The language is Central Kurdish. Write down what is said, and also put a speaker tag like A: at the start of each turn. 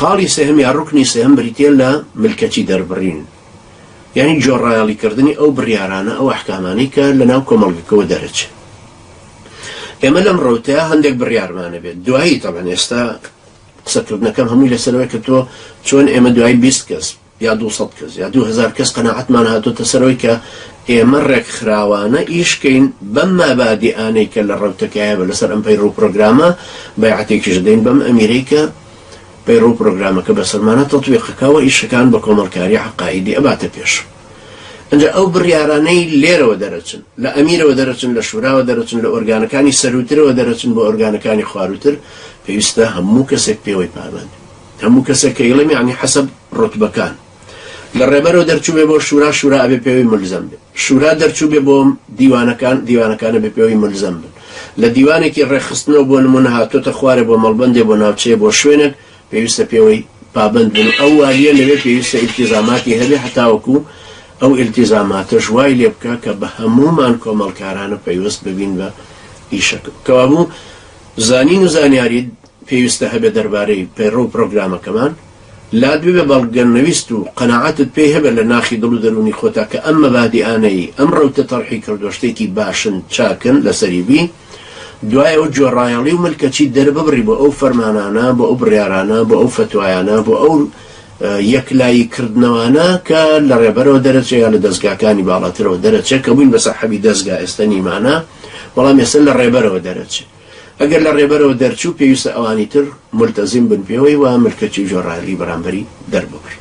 A: خاڵی سێهەم یا ڕوکنی سێهەم بریتیە لە ملکەچی دەربڕین یانی گوێڕایەڵی کردنی ئەو بڕیارانە ئەو ئەحکامانەی کە لە ناو کۆمەڵگەکەوە دەرەچێ. ئێمە لەم ڕەوتەیا هەندێک بڕیارمان هەبێت دوایی تەبعەن ئێستا قسەکردنەکەم هەمووی لەسەرەوەی کە تۆ چۆن ئێمە دوای 20 کەس یا 200 کەس یا 2000 کەس قەناعەتمان هاتۆتە سەرەوەی کە ئێمە ڕێکخراوانە ئیشکەین بەم مابادیئانەی کە لە ڕەوتەکایە بە لەسەر ئەم پەیڕەو پرۆگرامە بەیعەتێکیش دەین بەم ئەمیرەی کە پەیڕەو پرۆگرامەکە بەسەرمانە تەتبیقەکە و ئیشەکان بە کۆمەڵکاری عەقائیدی ئەباتە پێش. ئنجا ئەو بڕیارانەی لێرەوە دەرەچن، لە ئەمیرەوە دەرەچن، لە شوراوە دەرەچن، لە ئۆرگانەکانی سەرووترەوە دەرەچن بۆ ئۆرگانەکانی خوارووتر، پێویستە هەموو کەسێک پێوەی پابەند بێ. هەموو کەسێک کە ئیڵێم یەعنی حەسەب ڕوتبەکان. لە ڕێبەرەوە دەرچووبێ بۆ شورا، شورا ئەبێ پێوەی مولزەم بێ. شورا دەرچووبێ بۆ دیوانەکان، دیوانەکان ئەبێ پێوەی مولزەم بن. لە دیوانێکی ڕێکخستنەوە بۆ نموونە هاتۆتە خوارێ بۆ مەڵبەندێ، بۆ ناوچەیە، بۆ شوێنێک، پێویستە پێوەی پابەند بن و ئەو والیە لەوێ پێویستە ئیلتیزاماتی هەبێ هەتاوەکو ئەو ئیلتیزاماتەش وای لێ بکا کە بە هەموومان کۆمەڵکارانە پەیوەست ببین بە ئیشەکە. کەوابوو زانین و زانیاریت پێویستە هەبێ دەربارەی پەیڕەو و پرۆگرامەکەمان، لات ببێ بەڵگەنەویست و قەناعەتت پێی هەبێ لە ناخی دڵ و دەروونی خۆتا کە ئەم مەبادیئانەی ئەم ڕەوتە تەرحی کردووە شتێکی باشن چاکن لەسەری بی، دوای ئەوە گوێڕایەڵی و ملکەچی دەرببڕی بۆ ئەو فەرمانانە، بۆ ئەو بڕیارانە، بۆ ئەو فەتوایانە، بۆ ئەو یەکلایی کردنەوانە کە لە ڕێبەرەوە دەرەچێ یا لە دەزگاکانی باڵاترەوە دەرەچێ کە بووین بە ساحەبی دەزگا ئێستە نیمانە بەڵام ئێستە لە ڕێبەرەوە دەرەچێ. ئەگەر لە ڕێبەرەوە دەرچوو پێویستە ئەوانی تر مولتەزیم بن پێوەی و ملکەچی و گوێڕایەڵی بەرامبەری دەرببڕن.